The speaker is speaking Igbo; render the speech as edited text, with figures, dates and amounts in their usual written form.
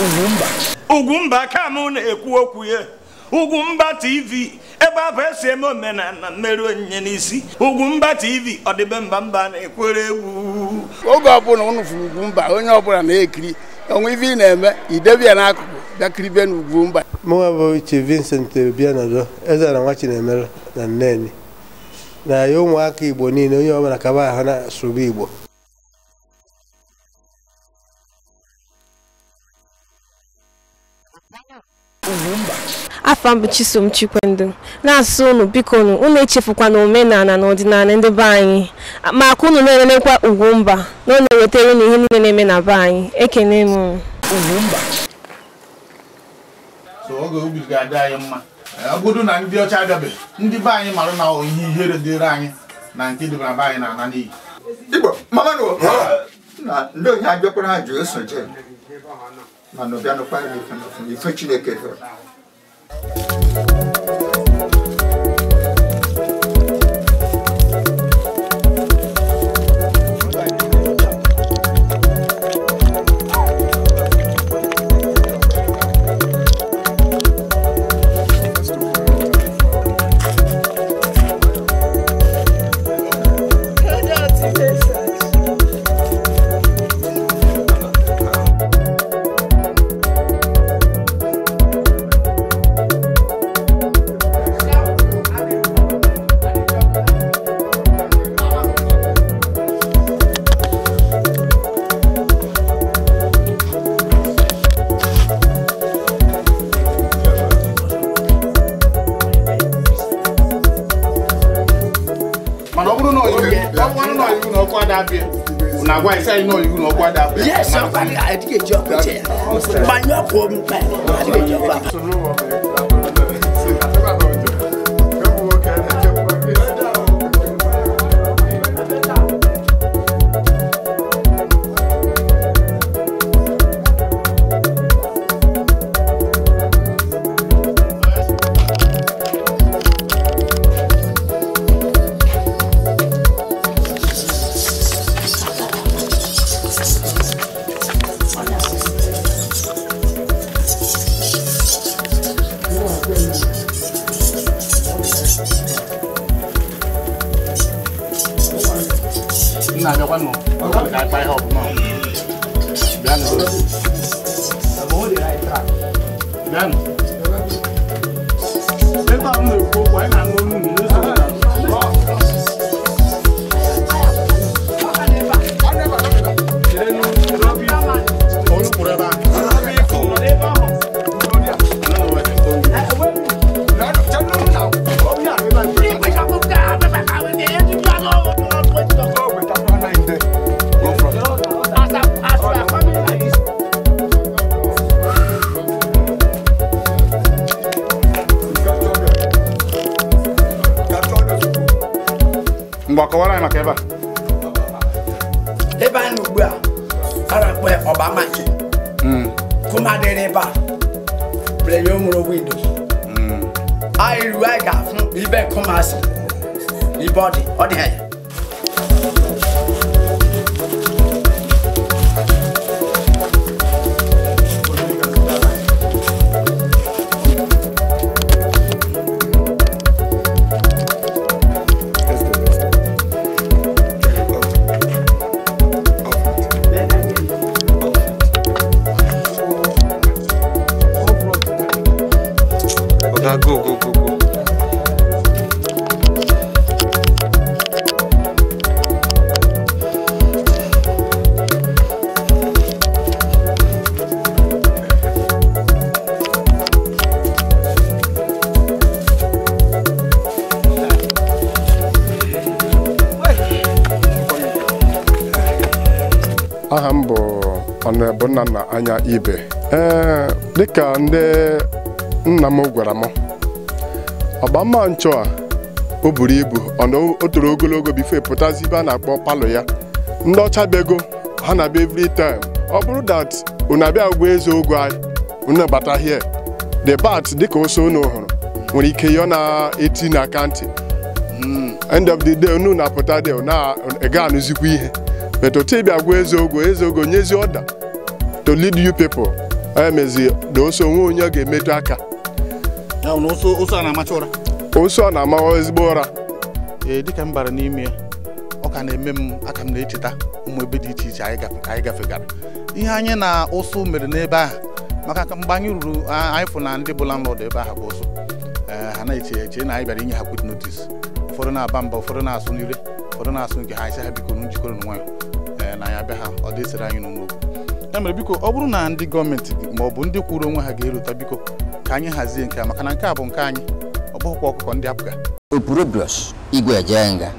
Ugwumba. Ugwumba ka mụ na-ekwu okwu ya. Ugwumba TV, ebe abụ esi eme omenala mmerụ onyinye n'isi. Ugwumba TV, ọ dịbe mba mba na-ekwere egwu. Oge ọbụla unu fụrụ Ugwumba, onye ọbụla na-ekiri, onwe ife ị na-eme, idebe ya n'akụkụ, bịa kiribe n'Ugwumba. Mụnwa bụ Chief Vincent Obianodo, eze na nwa Chinemere na Nneni. Na ya ụmụaka Igbo niile, onye ọbụla kaba ahụ na-asụrụ Igbo. Afa m bụ Chisom Chikwendu na-asụ unu biko unu echefukwana omenala na ọdịnala ndị be anyị ma ka unu na-enenekwa Ugwumba na ọ na-ewetara unu ihe niile na-eme na be anyị. Ekene m unu. Ugwumba. So oge obi ga-adị anyị mma ọ bụrụ na ndị ọcha abịabeghị, ndị be anyị mara na ihe ihere dịrị anyị na nke dị na be anyị na-ana n'iyi. Igbo mama na ndị onye abịakwara ha jụ eso je mana ọbịanụkwa ife Chineke hụrụ. Yes, I did get your Ebe a ugbu a a na-akpọ ya Ọbamachi. Kuma dịrị ebe a bere ya o nwere windows. Anyị ruo anyị ga-afụ ibe nkụmasị ibe ọ dị ọ dị ya. Go, go, go, go. Aha m bụ Honorable Nnanna Anya Ibe. Ee, dịka ndị nna m gwara m, Ọbama nchọ a o buru ibu, o toro ogologo bifo pụtazi ibe a na-akpọ palọ ya. Ndị ọcha bego ha na-abịa every time. Ọ bụrụ that unu abịa gwa eze ogo anyị, unu bata here, the bat dịka ose unu hụrụ nwere ike ya ọ na-eti na akantị. End of the day unu na-apụta there na-ega anụzikwa ihe. But otu ịbịa gwa eze ogo, eze ogo nyezi order to lead you people. Emezi na ose onwe onye ga-emetụ aka. Ụsụ a na-amacha ụra. Ụsụ a na-amawa ezigbo ụra. Ee, dịka m bara n'ime ọ ka na-eme m aka m na-echeta ụmụ ebe dị iche iche anyị gafegara. Ihe anyị na ụsụ mere n'ebe ahụ, maka mgbe anyị ruru anyị fụ na ndị bụ landlord ebe ahụ bụ ụsụ. Ha na-eche eche na anyị bịara inye ha quit notice. Ụfọdụ na-aba mba, ụfọdụ na-asụ n'ire, ụfọdụ na-asụ nke ha, isi ha biko njikọrọ nwayọ na ya bịa ha ọ dịsịrị anyị n'ụlọ. Ya mere biko ọ bụrụ na ndị gọọmenti ma ọ bụ ndị kwuru onwe ha ga-erute, biko ka anyị hazie nke a, maka na nke a bụ nke anyị, ọ bụghịkwa ọkụkọ ndị apụga. Opurobios Igwe Ejenga.